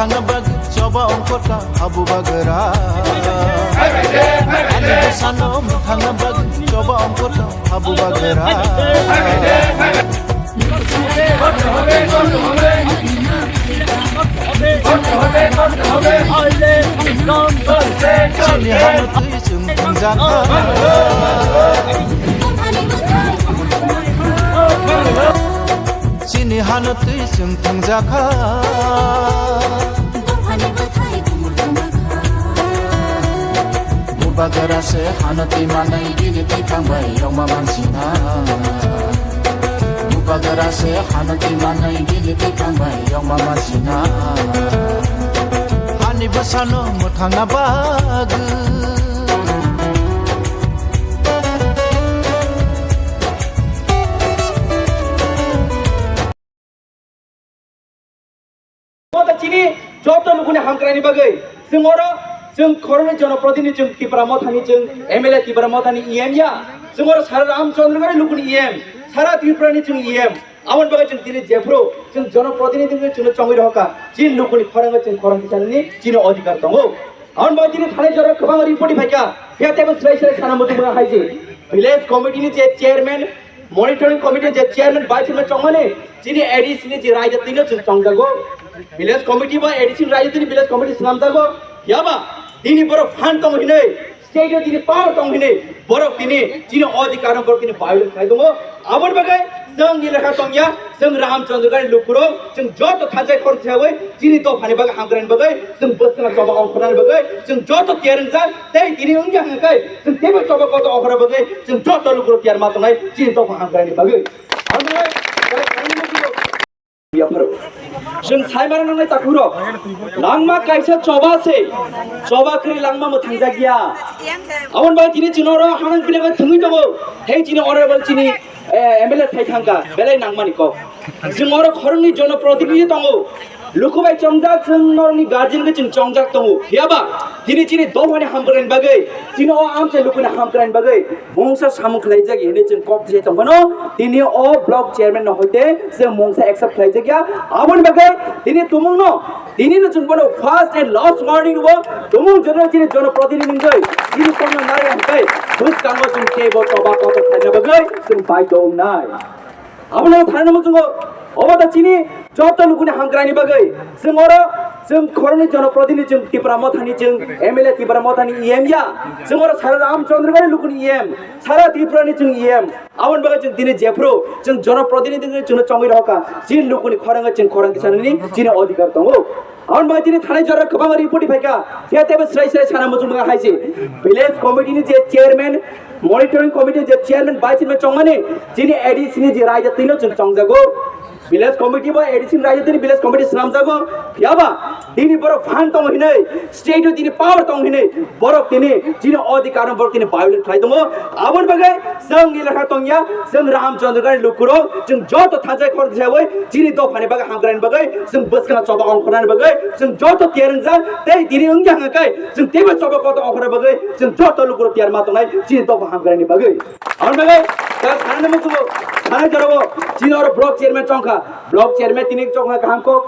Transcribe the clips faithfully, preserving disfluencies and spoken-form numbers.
Thangna bagwi choba ongkhorka habu bagra. Ani bwsano thangna bagwi choba ongkhorka habu bagra. Chini hano twi chwng thangjakha. Chini hano twi chwng thangjakha. Bubagra se hano twi manai bini twi thangbai yokma mansina. Bubagra se hano twi manai bini twi thangbai yokma mansina. Ani bwsano mwthangna bagwi. Motha chini joto lukuni hamkraini bagwi chwng oro chwng khoroknwi jonoprotinidhi chwng Tipra Mothani chwng M L A Tipra Mothani E M ya. Chwng oro sara Ramchandragori lukuni E M, sara Tripurani chwng E M. Aboni bagwi chwng tini jephru chwng jonoprotinidhi wngwi chwngno chongwi rohorkha. Chini lukuni khorang chwng khorang tisanani chini odhikar tongo. Aboni bagwi tini thanai jora kwbang report phaikha. Phiya teibo swrai swrai sana muchung mwnga hai je. Village committee ni je chairman, monitoring committee ni je chairman, vice chairman chongmani chini A D C ni je raida twino chwng chongjago. Village committee ba A D C ni raida twini village committee swnamjago. Phiyaba tini borok phan tong hinwi, state o tini power tong hinwi, borok tini chini odhikar no borok tini violate khlai tongo. Aboni bagwi chwng ni lekha tongya, chwng Ramchandragori lukurok, chwng joto thansa khoroksa wi chini dophani bagwi hamkraini bagwi, chwng bwskang choba ongkhornani bagwi, chwng joto tiyar wngjak, tei tini wngya hwnkhe chwng teibo choba kotor ongkhorna bagwi, chwng joto lukurok tiyar ma tongnai chini dopha hamkraini bagwi. Hambai, Chwng sai mano nangnai takhurok. Langma kaisa choba se. Choba kwrwi langma mwthangjakya. Aboni bagwi tini chwng oro hanang pini bagwi thwngwi tongo. Hei chini honorable chini, eh, M L A thai thangkha. Belai nangmani kok. Chwng oro khoroknwi jonoprotinidhi tongo. Luku bai chongjak chwng norokni guardian khe chwng chongjak tongo. Phiyaba tini chini dophani hamkraini bagwi chini o amchai lukuni hamkraini bagwi mungsa samung khlaijak hinwi chwng kok thai tongphano, tini o block chairman no hoite chwng mungsa accept khlaijakya. Aboni bagwi tini tumungno, tini no chwng bono first and last warning rwo, tumung jono chini jonoprotinidhi wngwi chini tongna nai hwnkhe bwskango chwng teibo choba kotor khlaina bagwi chwng baidhyo wngnai. Abono sanani muchungo, obo da chini joto lukuni hamkraini bagwi. Chwng oro, chwng khoroknwi jonoprotinidhi, chwng Tipra Mothani, chwng M L A Tipra Mothani E M ya. Chwng oro sara Ramchandragori lukuni E M, sara Tripurani chwng E M. Aboni bagwi chwng tini jephru, chwng jonoprotinidhi wngwi chwngno chongwi rohorkha. Chini lukuni khorang chwng khorang tisanani chini odhikar tongo. Aboni bagwi tini thanai jora kwbangma report phaikha. Phiya teibo swrai swrai sana muchung mwnga hai se. Village committee ni je chairman, monitoring committee ni je chairman, vice chairman chongmani chini A D C ni je raida twino chwng chongjago. Village committee bo A D C ni raida twini village committee swnamjago. Phiyaba tini borok phan tong hinwi, state o tini power tong hinwi, borok tini chini odhikar no borok tini violate khlai tongo. Aboni bagwi chwng ni lekha tongya, chwng Ramchandragori lukurok, chwng joto thansa khoroksa wi chini dophani bagwi hamkraini bagwi, chwng bwskang choba ongkhornani bagwi, chwng joto tiyar wngjak, tei tini wngya hwnkhe chwng teibo choba kotor ongkhorna bagwi, chwng joto lukurok tiyar ma tongnai chini dopha hamkraini bagwi. Aboni bagwi ta sanani muchungo, sanai jorao chini oro block chairman chongkha, block chairman tini chongkha kaham kok,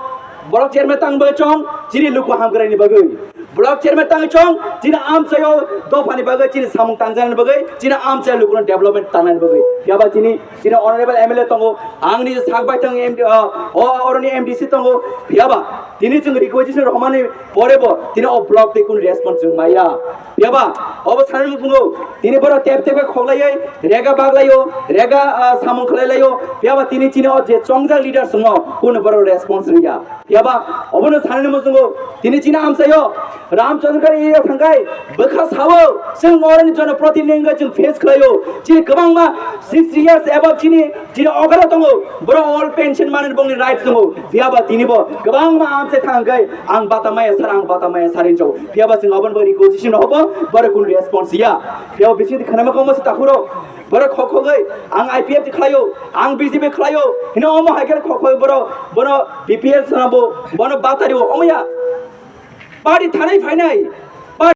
block chairman tang bagwi chong chini luku hamkraini bagwi. Block chairman tangwi chong, chini amchaio dophani bagwi, chini samung tangjaknani bagwi, chini amchaio lukuno development tangnani bagwi. Phiyaba chini, chini honorable M L A tongo, angni sak baithang M D, ah, o, oroni M D C tongo. Phiyaba tini chwng requisition rohormani porebo tini o block tei kunu response chwng maya. Phiyaba obo sanani muchungo tini borok tep tep khe khoklaiwi rega baglaio, rega, ah, samung khlailaio. Phiyaba tini chini o je chongjak leaders tongo, kunu borok response rwya. Phiyaba obono sanani muchungo tini chini amchaio Ramchandragori area thangkhai bwkha sao, chwng oroni jonoprotinidhi wngkha chwng face khlaio. Chini kwbangma sixty years above chini, chini okra tongo, borok all pension manani bongni rights tongo. Phiyaba tinibo kwbangma amchai thangkhai ang bata maya sar, ang bata maya sar hinwi jago. Phiyaba chwng obono bagwi requisition hobo, borok kunu response ya. Phiyaba bisingtwi khwnama kongma se takhuro. Borok khokhogwi ang I P F T khlaio, ang B J P khlaio, hino omo hai khe khokhogwi borok, bono B P L swnambo, bono batario, omo ya. Party thanai phainai,